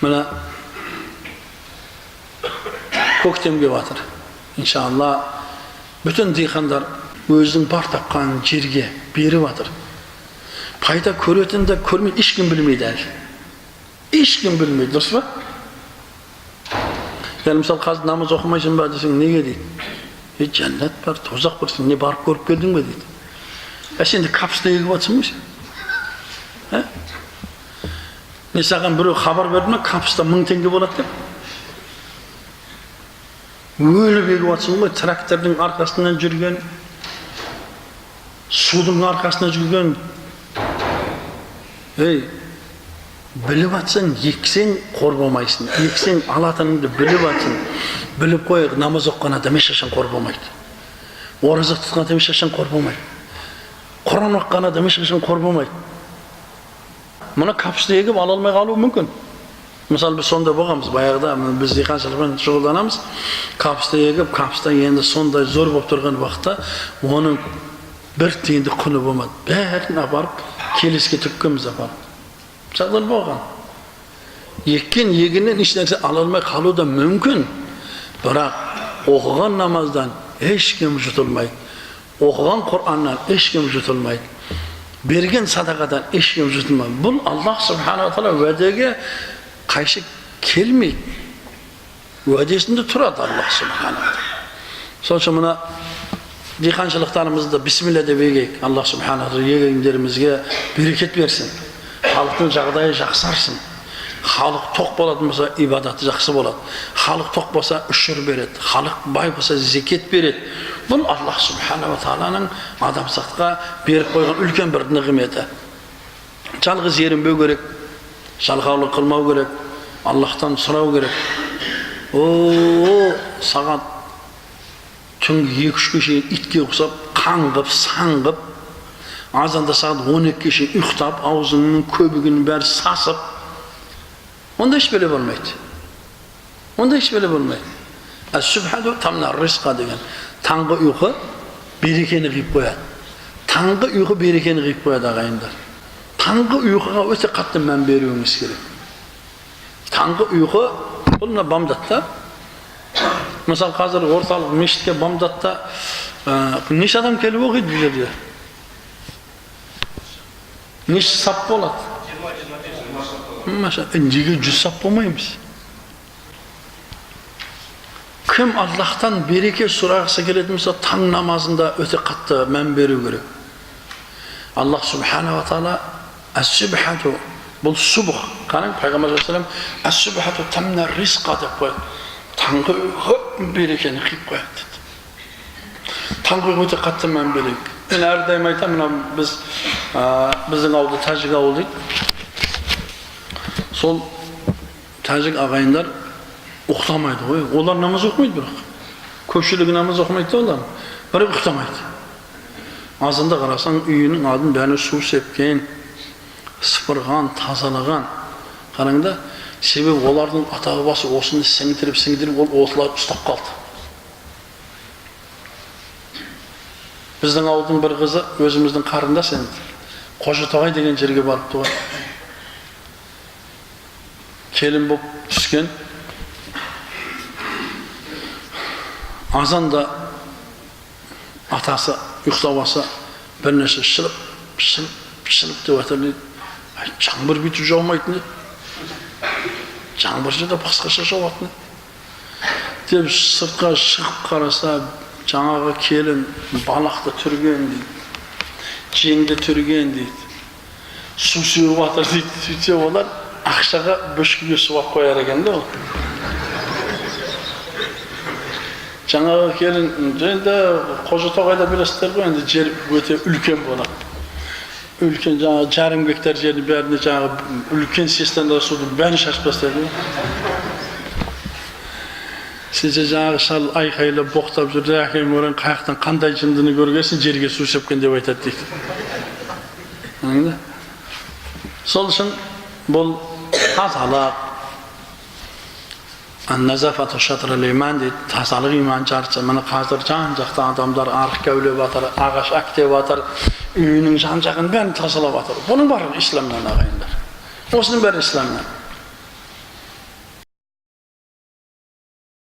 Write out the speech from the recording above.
Міне, көктем келіп жатыр. Иншалла, бүтін диқандар өзінің бар тапқан жерге беріп жатыр. Пайда көретін де көрмейді, ешкім білмейді әлі. Ешкім білмейді, дұрыс па? Яғни, мысалы, қазір намаз оқымайсың ба десең, неге дейді. Е, жәннат бар, тозақ бар, сен не барып көріп келдің бе дейді. Ә, сен де капуста егіп жатырсың ғой сен. Ә? Не, саған біреу хабар берді ме, капуста 1000 теңге болады деп? Өліп егіп жатырсың ғой, трактордың арқасынан жүрген, судың арқасынан жүрген. Ей, біліп атсаң, ексең қор болмайсың. Ексең алатыныңды біліп атсың. Біліп қой, намаз оқыған адам ешқашан қор болмайды. Ораза тұтқан адам ешқашан қор болмайды. Құран оқыған адам ешқашан қор болмайды. Мұны капуста егіп ала алмай қалуы мүмкін. Мысалы, біз сондай болғанбыз баяғыда, біз диқаншылықпен шұғылданамыз. Капуста егіп, капуста енді сондай зор болып тұрған уақытта оның бір тиындық құны болмады. Бәрін апарып келеске төккенбіз апарып. Жағдай болған. Еккен егіннен еш нәрсе ала алмай қалу да мүмкін. Бірақ оқыған намаздан ешкім жұтылмайды. Оқыған Құраннан ешкім жұтылмайды. Берген садақадан ешкім жұтылмайды. Бұл Аллах субханала тағала уәдеге қайшы келмейді. Уәдесінде тұрады Аллах субханала тағала. Сол үшін мына диқаншылықтарымызды бисмилля деп егейік. Аллах субханала тағала егіндерімізге берекет берсін. Халықтың жағдайы жақсарсын. Халық тоқ болатын болса, ибадаты жақсы болады. Халық тоқ болса, үшір береді. Халық бай болса, зекет береді. Бұл Аллах субханала тағаланың адамзатқа беріп қойған үлкен бір нығметі. Жалғыз ерінбеу керек, жалқаулық қылмау керек, Аллахтан сұрау керек. О, сағат түнгі 2-3-ке шейін итке ұқсап, қаңғып, саңғып, азанда сағат 12-ге шейін ұйықтап, аузыңның көбігінің бәрі сасып, онда еш бәле болмайды. Онда еш бәле болмайды. Әс-сүбхату тамна ризқа деген. Таңғы ұйқы берекені қиып қояды. Таңғы ұйқы берекені қиып қояды, ағайындар. Таңғы ұйқыға өте қатты мән беруіңіз керек. Таңғы ұйқы бұл мына бамдатта. Мысалы, қазір орталық мешітке бамдатта неше адам келіп оқиды бұл жерде? Неше сап болады? Маша, неге 100 сап болмаймыз? Кім Аллахтан береке сұрағысы келетін болса, таң намазында өте қатты мән беру керек. Аллах субханала тағала әс-сүбхату, бұл субх. Қараң, пайғамбар саллаллаху алейхи әс-сүбхату тамна ризқа деп қояды. Таңғы ұйқы берекені қиып қояды дейді. Таңғы ұйқы өте қатты мән берейік. Мен әрдайым айтамын, мына біз біздің ауылда тәжік ауыл дейді. Сол тәжік ағайындар ұйықтамайды ғой. Олар намаз оқымайды бірақ. Көпшілігі намаз оқымайды да олар. Бірақ ұйықтамайды. Азанда қарасаң, үйінің алдын бәріне су сепкен, сыпырған, тазалаған. Қараң да, себебі олардың ата бабасы осыны сіңдіріп, сіңдіріп, ол осылар ұстап қалды. Біздің ауылдың бір қызы, өзіміздің қарындас енді, Қожатоғай деген жерге барыпты ғой. Келін болып түскен. Азанда атасы ұйықтап алса, бірнәрсе шылып, шылып, шылып деп жатыр дейді. Жаңбыр бүйтіп жаумайтын еді. Жаңбыр жерде басқаша жауатын еді. Деп сыртқа шығып қараса, жаңағы келін балақты түрген дейді. Жеңді түрген дейді. Су сеуіп жатыр дейді. Сөйтсе олар ақшаға бөшкеге су алып қояр екен да ол. Жаңағы келін, енді Қожатоғайда білесіздер ғой, енді жер өте үлкен болады. Үлкен жаңағы жарым гектар жердің бәріне жаңағы үлкен цистернадағы судың бәрін шашып тастайды. Сөйтсе жаңағы шал айқайлап боқтап жүр, әкең өрен қаяқтан қандай жындыны көргенсің, жерге су сепкен деп айтады дейді. Сол үшін бұл тазалық, Ан-назафату шатрул иман дейді, тазалық иман жартысы. Міне қазір жан жақта адамдар арық кәулеп жатыр, ағаш әктеп жатыр, үйінің жан жағын бәрін тазалап жатыр. Бұның барлығы исламнан, ағайындар. Осының бәрі исламнан.